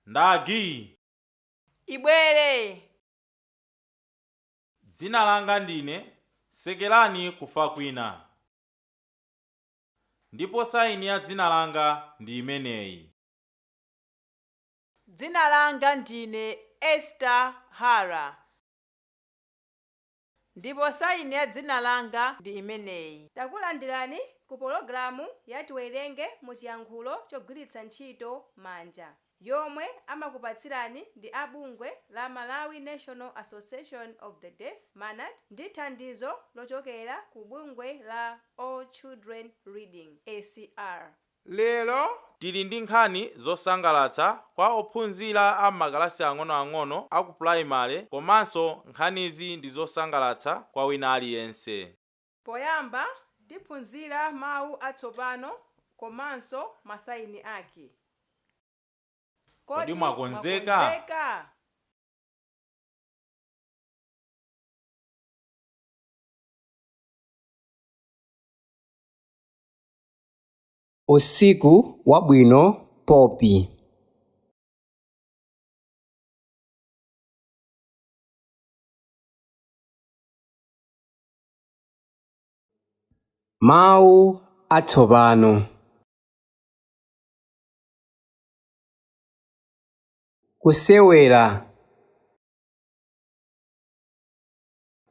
Ndagi. Ibwere. Dzina langa ndine Sekelani kufa kwina. Ndipo saini ya dzina langa ndi imeneyi. Dzina langa ndine Esther Hara. Ndipo saini ya dzina langa ndi imeneyi. Takulandirani ku pologalamu ya Tiwerenge mu chiyankhulo chogwiritsa ntchito manja, yomwe amakupatsirani ndi a bungwe la Malawi National Association of the Deaf, MANAD, ndi thandizo lochokera ku bungwe la All Children Reading, ACR. Lero tili ndi nkhani zosangalatsa kwa ophunzira a makalasi ang'onoang'ono a ku purayimale, komanso nkhanizi ndi zosangalatsa kwa wina aliyense. Poyamba tiphunzira mawu atsopano komanso masaini ake. Kodi mwakonzeka? Mwakonzeka? Usiku wabwino, Poppy. Mawu atsopano. Kusewera.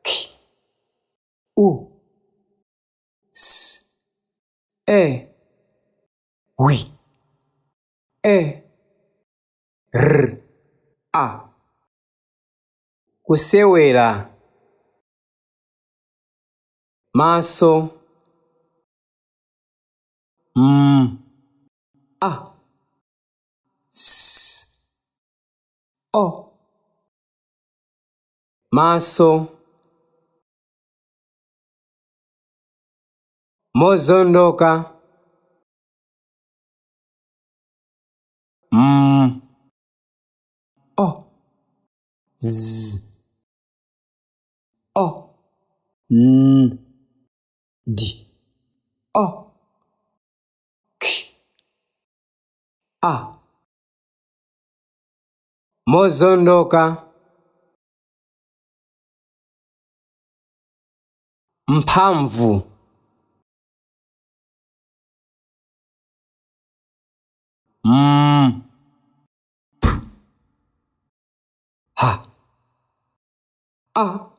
K U S E W E R A. Kusewera. Maso. M A S O. Maso. Mozondoka. M O Z O N D O K A. Mozondoka. Mphamvu. M P H A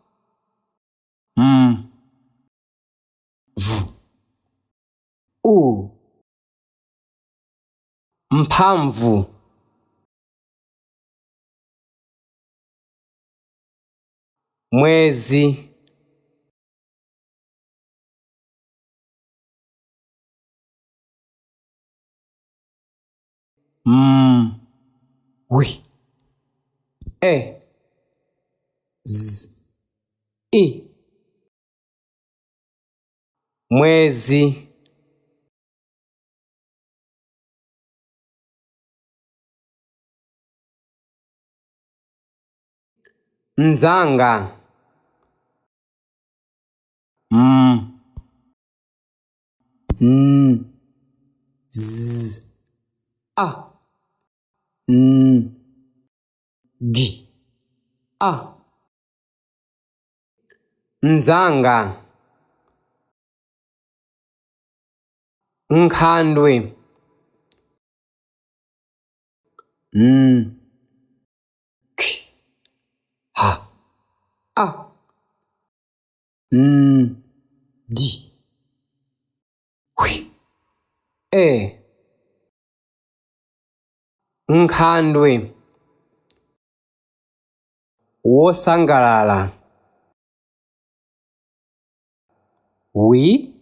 M V U. Mphamvu. Mwezi. M W E Z I. Mwezi. Mzanga. M N Z A N G A. Mzanga. Nkhandwe. N K H A N D W E. Nkhandwe. Wosangalala. W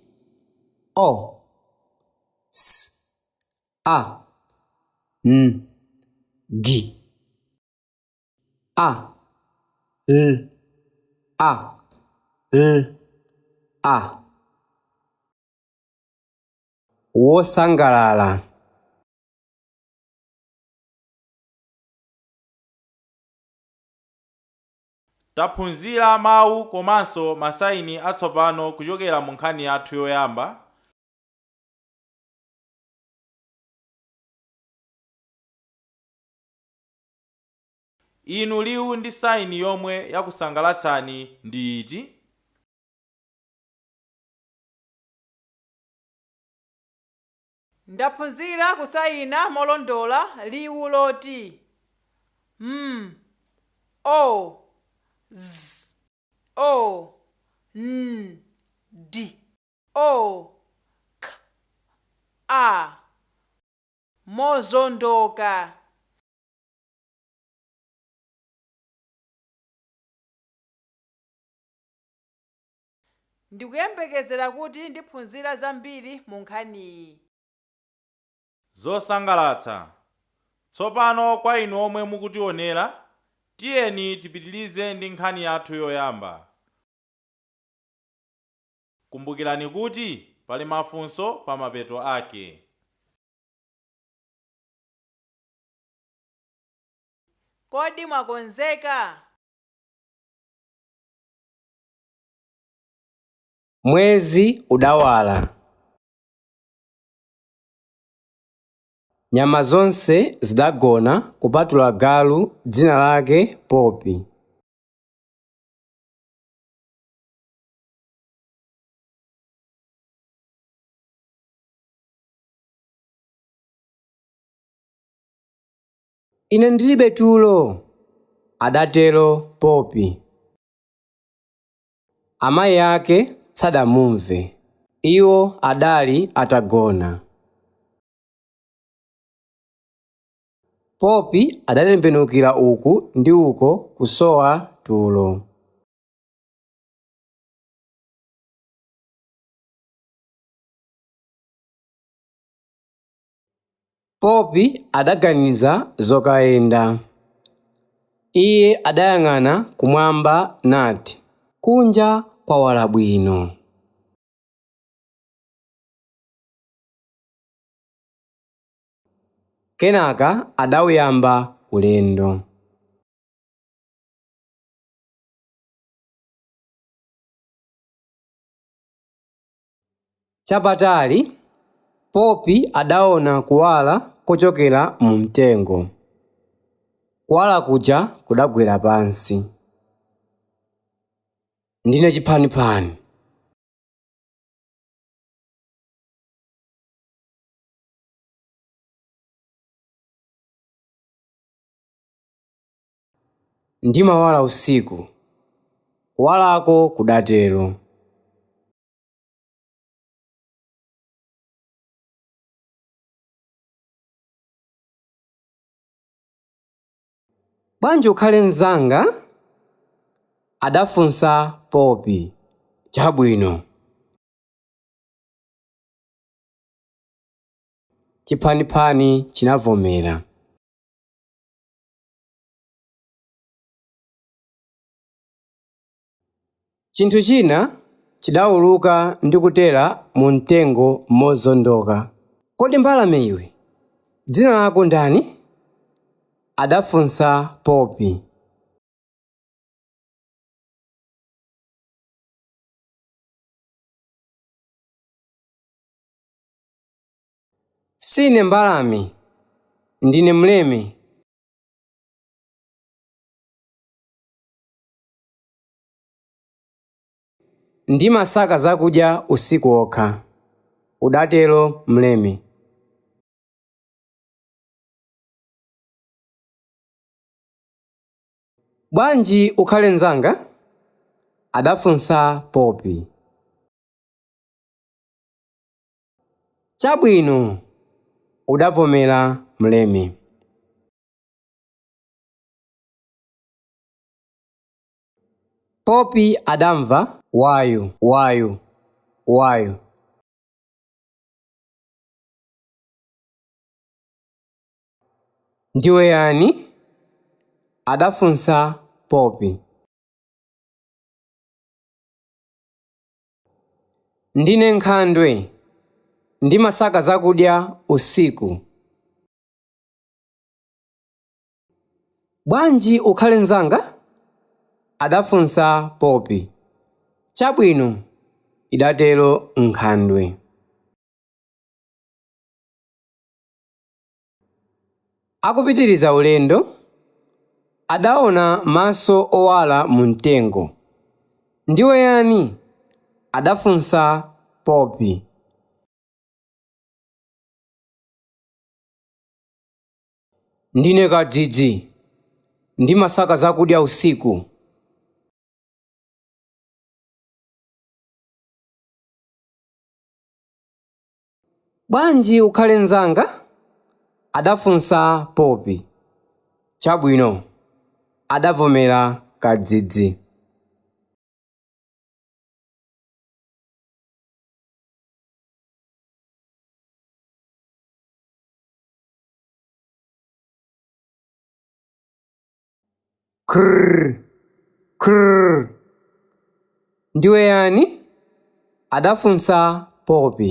O S A N G A L A L A. Wosangalala. Taphunzira mawu komanso masaini atsopano kuchokera mu nkhani yathu yoyamba. Inu liwu ndi saini yomwe yakusangalatsani ndi iti? Ndaphunzira kusayina molondola liwu loti m o z o n d o k a mozondoka. Ndikuyembekezera kuti ndiphunzira zambiri mu nkhaniyi. Zosangalatsa. Tsopano kwa inu omwe mukutionera, tiyeni tipitilize ndi nkhani yathu yoyamba. Kumbukirani kuti pali mafunso pa mapeto ake. Kodi mwakonzeka? Mwezi udawala. Nyama zonse zidagona kupatula galu dzina lake Popi. Ine ndilibe tulo, adatero Popi. Amayi ake sadamumve. Iwo adali atagona. Popi adatembenukira uku ndi uko kusowa tulo. Popi adaganiza zokayenda. Iye adayang'ana kumwamba nati, kunja kwawala bwino. Kenaka adawuyamba ulendo. Chapatali, Popi adaona kuwala kochokera mu mtengo. Kuwala kuja kudagwera pansi. Ndine chiphandiphandi. Ndimawala usiku. Kuwalako kudatero. Bwanji ukhale mnzanga? Adafunsa Popi. Chabwino. Chiphandiphandi chinavomera. Chinthu china chidawuluka ndi kutera mu mtengo mozondoka. Kodi mbalame iwe, dzina lako ndani? Adafunsa Popi. Sine mbalame, ndine mleme. Ndimasaka zakudya usiku wokha, udatero mleme. Bwanji ukhale mnzanga? Adafunsa Popi. Chabwino, udavomera mleme. Popi adamva wayu wayu wayu. Ndiwe yani? Adafunsa Popi. Ndine nkhandwe. Ndimasaka zakudya usiku. Bwanji ukhale mnzanga? Adafunsa Popi. Chabwino, idatero nkhandwe. Akupitiriza ulendo, Adaona maso owala mu mtengo. Ndiwe yani? Adafunsa Popi. Ndine kadzidzi. Ndimasaka zakudya usiku. Bwanji ukhale mnzanga? Adafunsa Popi. Chabwino, adavomera kadzidzi. Krrr, krrr. Ndiwe yani? Adafunsa Popi.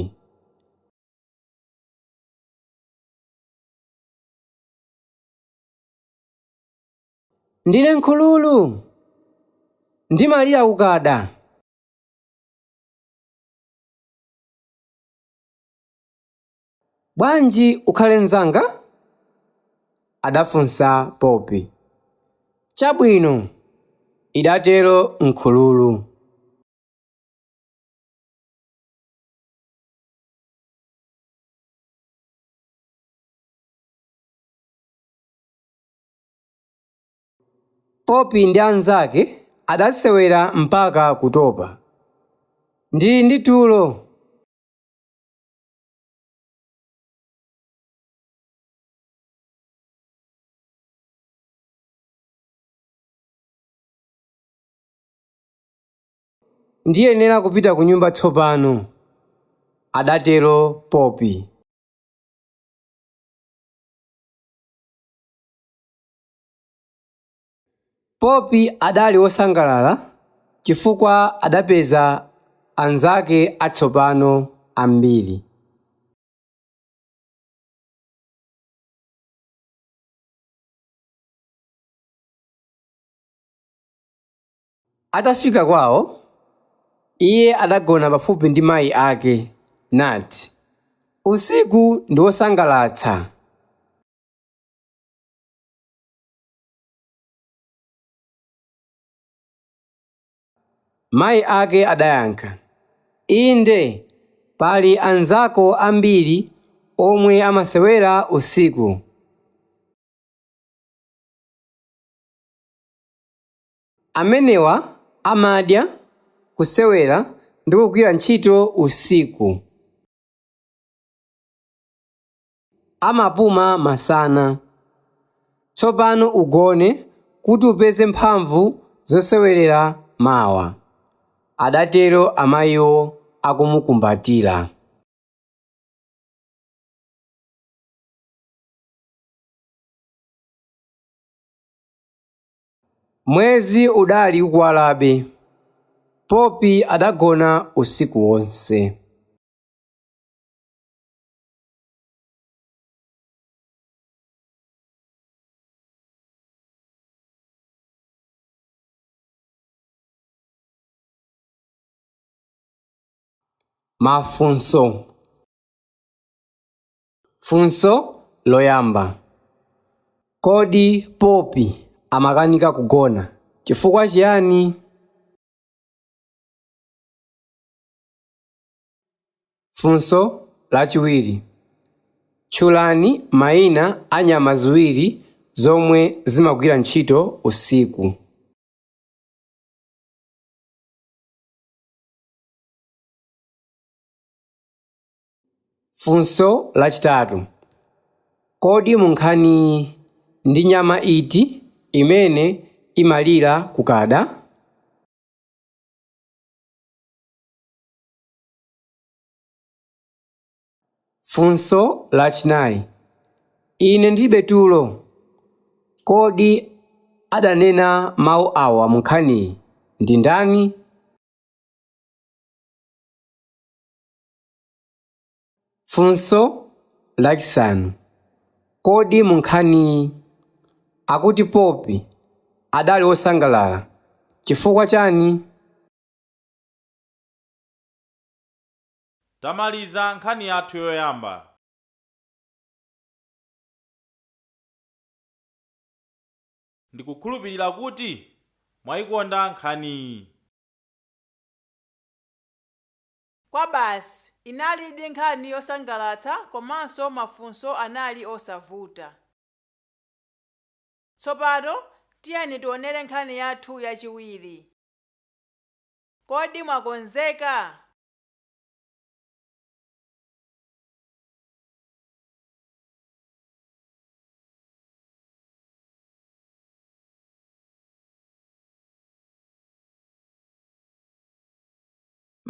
Ndine nkhululu. Ndimalira kukada. Bwanji ukhale mnzanga? Adafunsa Popi. Chabwino, idatero nkhululu. Popi ndi anzake adasewera mpaka kutopa. Ndili ndi tulo. Ndiyenera kupita ku nyumba tsopano, adatero Popi. Popi adali wosangalala chifukwa adapeza anzake atsopano ambiri. Atafika kwawo, iye adagona pafupi ndi mayi ake nati, usiku ndi wosangalatsa. Mayi ake adayankha, inde, pali anzako ambiri omwe amasewera usiku. Amenewa amadya, kusewera ndi kugwira ntchito usiku. Amapuma masana. Tsopano ugone kuti upeze mphamvu zosewerera mawa, adatero amayiwo akumukumbatira. Mwezi udali ukuwalabe. Popi adagona usiku wonse. Mafunso. Funso loyamba. Kodi Popi amakanika kugona chifukwa chiyani? Funso lachiwiri. Tchulani mayina a nyama ziwiri zomwe zimagwira ntchito usiku. Funso lachitatu. Kodi mu nkhani ndi nyama iti imene imalira kukada? Funso lachinayi. Ine ndilibe tulo. Kodi adanena mawu awa mu nkhaniyi ndi ndani? Funso lachisanu. Kodi mu nkhaniyi akuti Popi adali wosangalala chifukwa chani? Tamaliza nkhani yathu yoyamba. Ndikukhulupirira kuti mwayikonda nkhaniyi. Kwa basi inalidi nkhani yosangalatsa komanso mafunso anali osavuta. Tsopano tiyeni tionere nkhani yathu yachiwiri. Kodi mwakonzeka?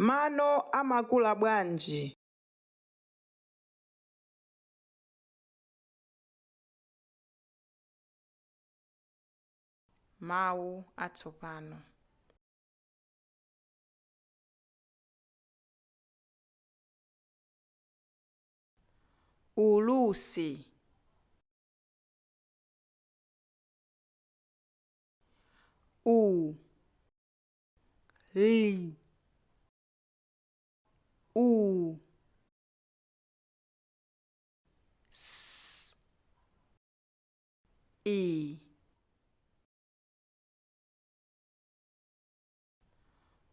Mano amakula bwanji? Mawu atsopano. Ulusi. U. L. U. S. I.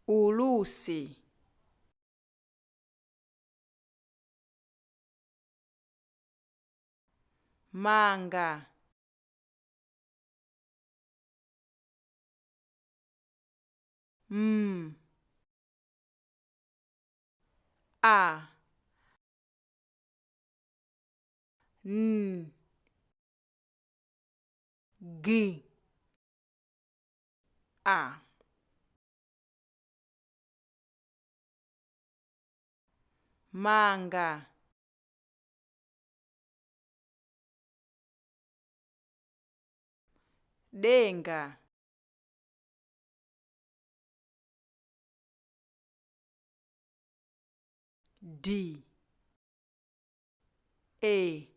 Ulusi. Manga. M. A. N. G. A. Manga. Denga. D. A.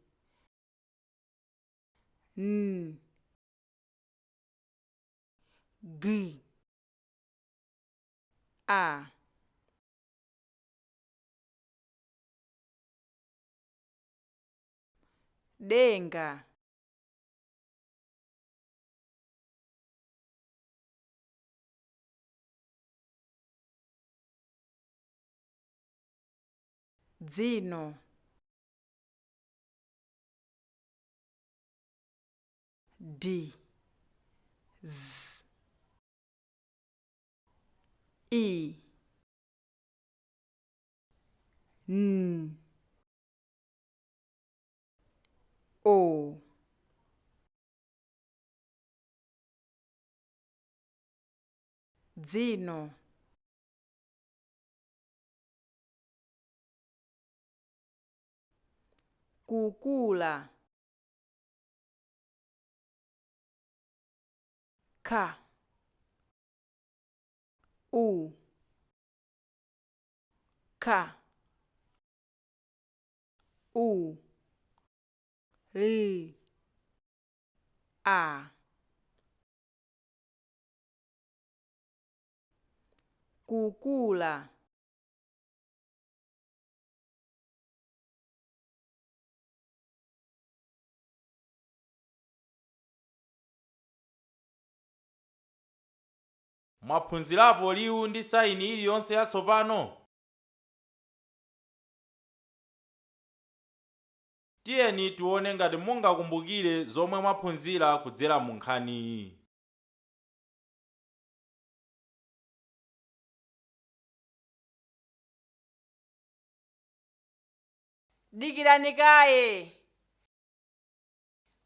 N. G. A. Denga. Dzino. D. Z. I. N. O. Dzino. Kukula. K. U. K. U. L. A. Kukula. Mwaphunzirapo liwu ndi saini iliyonse yatsopano? Tiyeni tione ngati mungakumbukire zomwe mwaphunzira kudzera mu nkhaniyi. Dikirani kaye.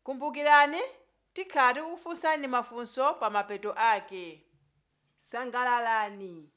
Kumbukirani tikhala tikufunsani mafunso pa mapeto ake. Sangalalani.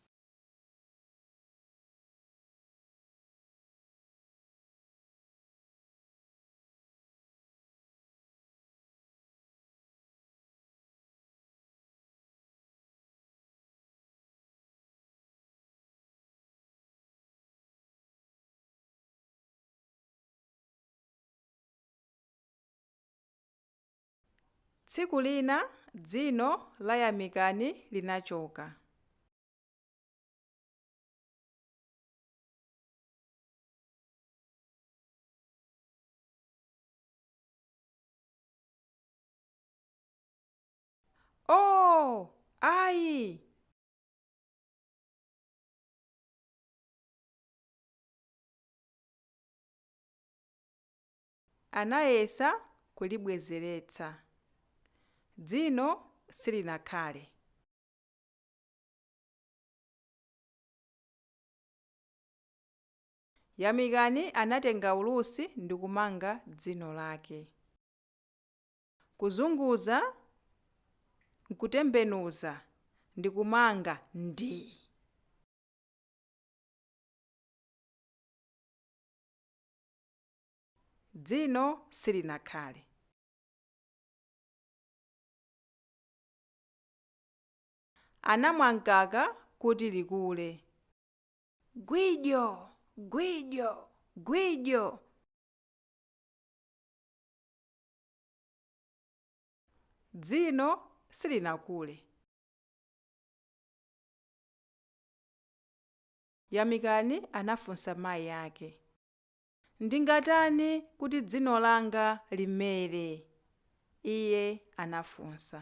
Tsiku lina dzino layamikani linachoka. Oh, ayi! Anayesa kulibwezeretsa. Dzino silinakhale. Yamikani anatenga ulusi ndi kumanga dzino lake. Kuzunguza, nkutembenuza ndi kumanga ndi. Dzino silinakhale. Anamwa mkaka kuti likule. Gwidyo, gwidyo, gwidyo. Dzino silinakule. Yamikani anafunsa mayi ake. Ndingatani kuti dzino langa limere? Iye anafunsa.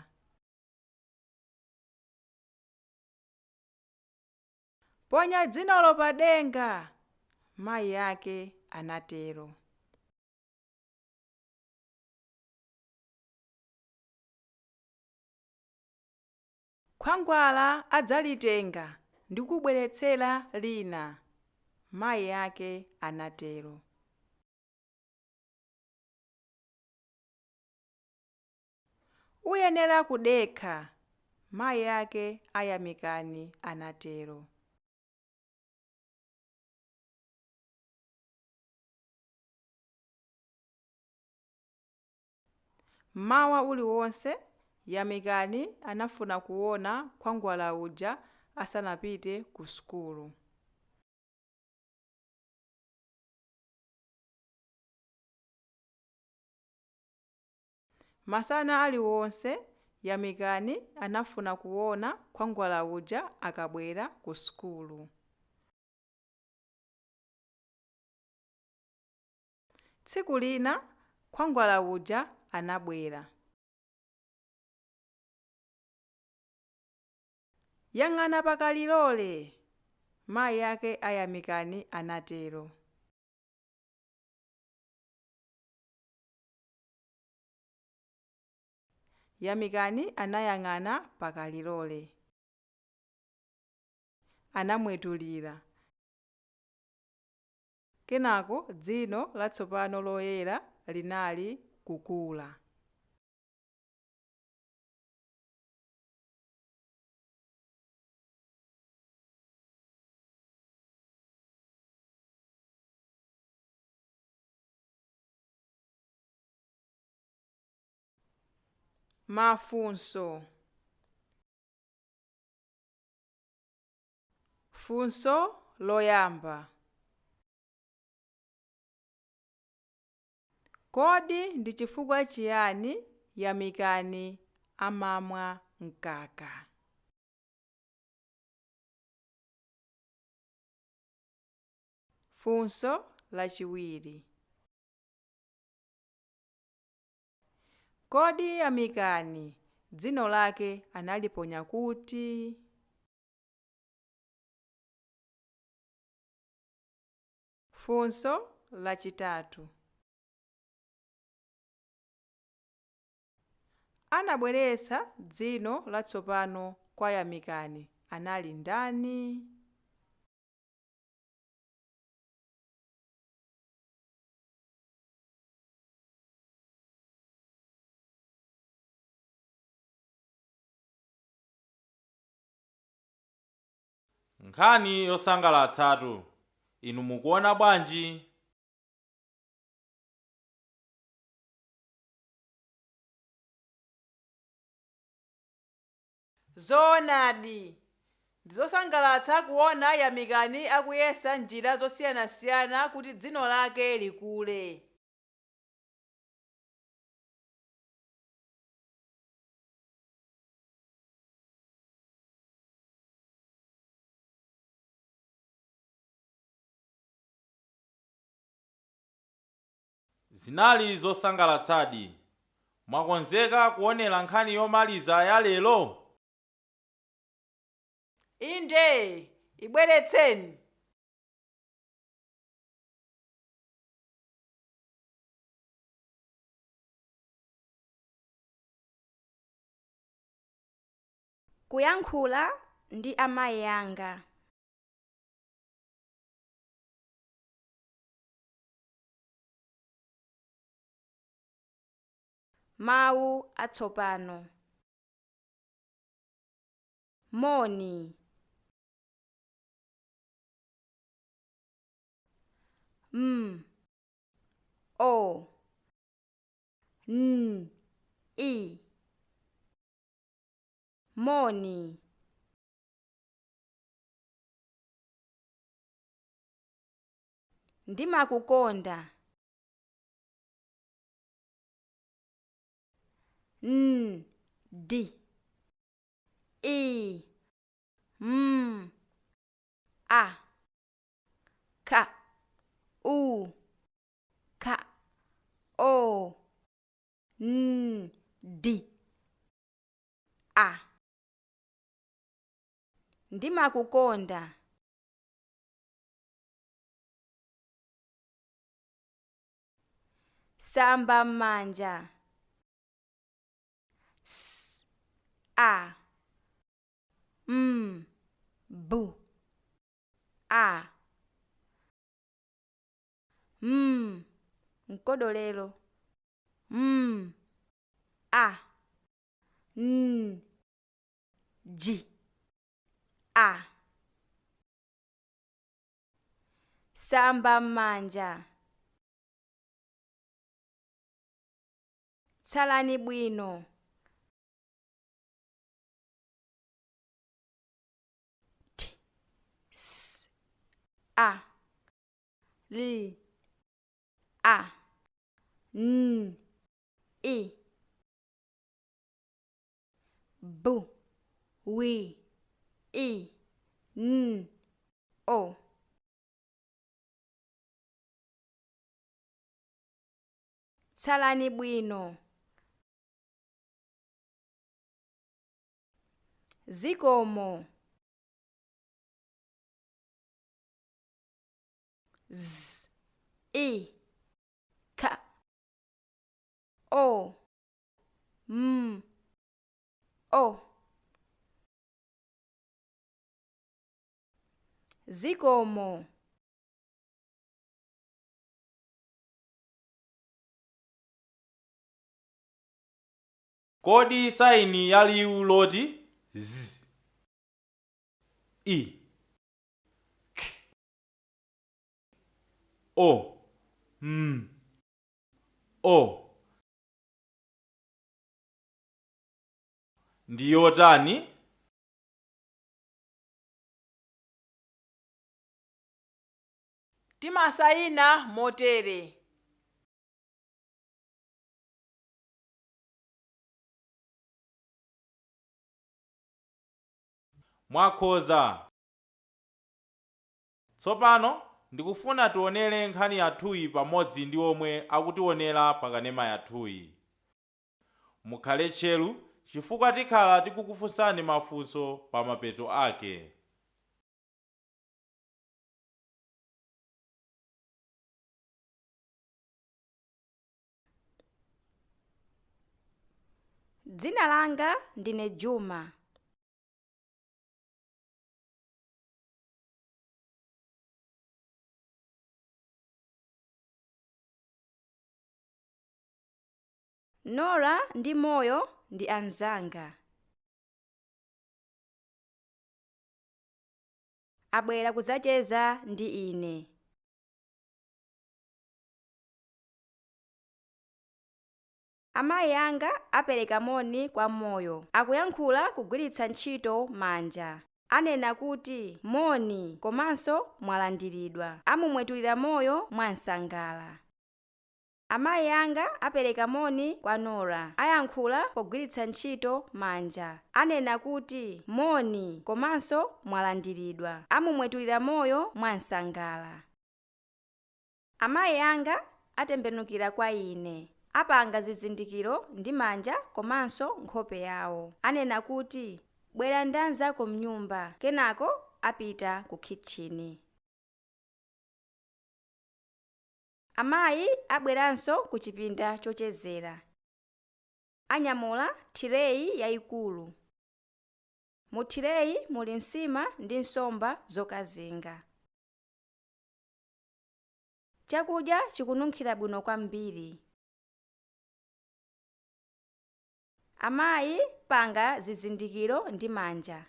Ponya dzinolo padenga, mayi ake anatero. Khwangwala adzalitenga ndi kubweretsera lina, mayi ake anatero. Uyenera kudekha, mayi ake ayamikani anatero. Mmawa uliwonse, Yamikani anafuna kuona khwangwala uja asanapite ku sukulu. Masana aliwonse, Yamikani anafuna kuona khwangwala uja akabwera ku sukulu. Tsiku lina, khwangwala uja anabwera. Yang'ana pakalilole, mayi ake ayamikani anatero. Yamikani anayang'ana pakalilole. Anamwetulira. Kenako dzino latsopano loyera linali kukula. Mafunso. Funso loyamba. Kodi ndi chifukwa chiyani Yamikani amamwa mkaka? Funso lachiwiri. Kodi Yamikani dzino lake analiponya kuti? Funso lachitatu. Anabweretsa dzino latsopano kwa Yamikani anali ndani? Nkhani yosangalatsatu, inu mukuona bwanji? Zoonadi, ndizosangalatsa kuona Yamikani akuyesa njira zosiyanasiyana kuti dzino lake likule. Zinali zosangalatsadi. Mwakonzeka kuonera nkhani yomaliza ya lero? Inde, ibweretseni. Kuyankhula ndi amayi anga. Mawu atsopano. Moni. M. O. N. I. Moni. Ndimakukonda. N. D. I. M. A. K. U. K. O. N. D. A. Ndimakukonda. Samba m'manja. S. A. M. B. A. M. Mkodolero. M. A. N. G. A. Samba m'manja. Tsalani bwino. T. S. A. L. A. N. I. B. W. I. N. O. Tsalani bwino. Zikomo. Z. I. K. O. M. O. Zikomo. Kodi saini ya liwu loti z, i, k, o, m, o ndi yotani? Timasayina motere. Mwakhoza. Tsopano ndikufuna tionere nkhani yathuyi pamodzi ndi omwe akutionera pakanema yathuyi. Mukhale tcheru chifukwa tikhala tikukufunsani mafunso pa mapeto ake. Dzina langa ndine Juma. Nora ndi Moyo ndi anzanga. Abwera kudzacheza ndi ine. Amayi anga apereka moni kwa Moyo. Akuyankhula kugwiritsa ntchito manja. Anena kuti moni komanso mwalandiridwa. Amumwetulira Moyo mwansangala. Amayi anga apereka moni kwa Nora. Ayankhula pogwiritsa ntchito manja. Anena kuti moni komanso mwalandiridwa. Amumwetulira Moyo mwansangala. Amayi anga atembenukira kwa ine. Apanga zizindikiro ndi manja komanso nkhope yawo. Anena kuti, bwera ndi anzako mnyumba, kenako apita ku kitchini. Amayi abweranso ku chipinda chochezera. Anyamula thireyi yayikulu. Mu thireyi muli nsima ndi nsomba zokazinga. Chakudya chikununkhira bwino kwambiri. Amayi panga zizindikiro ndi manja.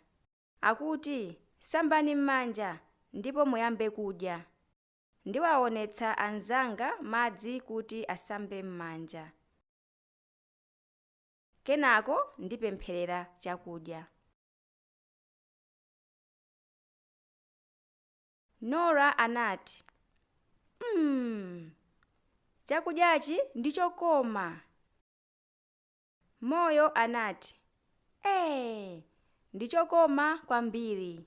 Akuti, sambani m'manja ndipo muyambe kudya. Ndiwaonetsa anzanga madzi kuti asambe m'manja. Kenako ndipempherera chakudya. Nora anati, chakudyachi ndi chokoma. Moyo anati, ee, ndi chokoma kwambiri.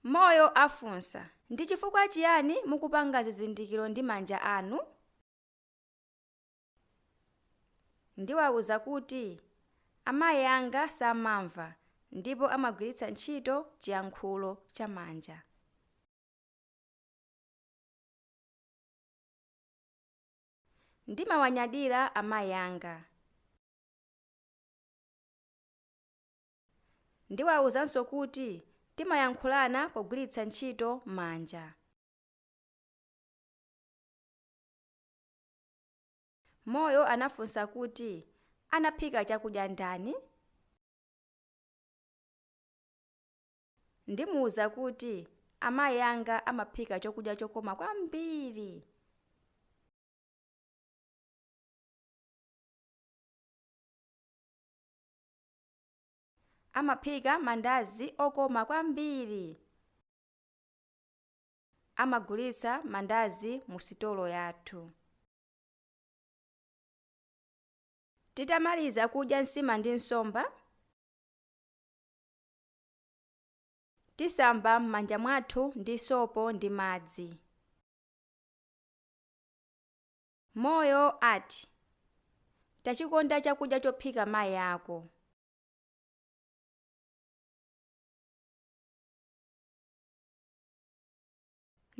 Moyo afunsa, ndi chifukwa chiyani mukupanga zizindikiro ndi manja anu? Ndiwawuza kuti, amayi anga samamva ndipo amagwiritsa ntchito chiyankhulo cha manja. Ndimawanyadira amayi anga. Ndiwawuzanso kuti timayankhulana pogwiritsa ntchito manja. Moyo anafunsa kuti, anaphika chakudya ndani? Ndimuwuza kuti amayi anga amaphika chakudya chokoma kwambiri. Amaphika mandazi okoma kwambiri. Amagulitsa mandazi mu sitolo yathu. Titamaliza kudya nsima ndi nsomba, tisamba m'manja mwathu ndi sopo ndi madzi. Moyo ati, tachikonda chakudya chophika mayi ako.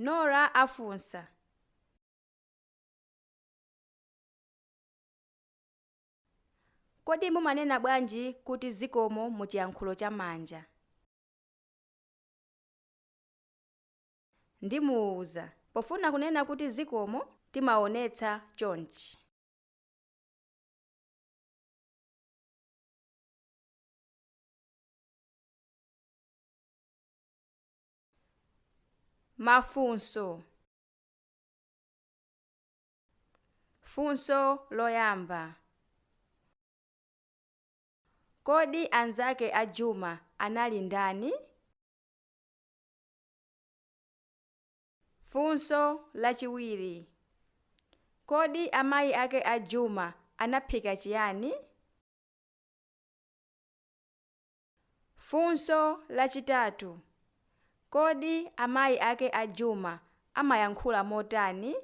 Nora afunsa, kodi mumanena bwanji kuti zikomo mu chiyankhulo cha manja? Ndimuwuza, pofuna kunena kuti zikomo timaonetsa chonchi. Mafunso. Funso loyamba. Kodi anzake a Juma anali ndani? Funso lachiwiri. Kodi amayi ake a Juma anaphika chiyani? Funso lachitatu. Kodi amayi ake a Juma amayankhula motani?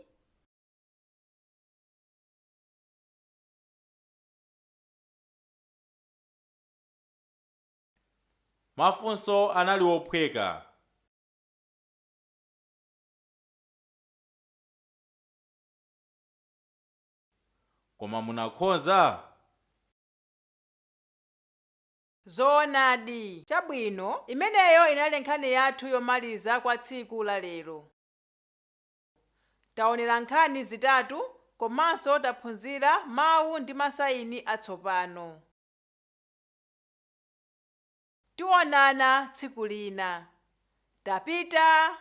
Mafunso anali ophweka. Koma munakhoza? Zoonadi, chabwino, imeneyo inali nkhani yathu yomaliza kwa tsiku la lero. Taonera nkhani zitatu komanso taphunzira mawu ndi masayini atsopano. Tionana tsiku lina. Tapita!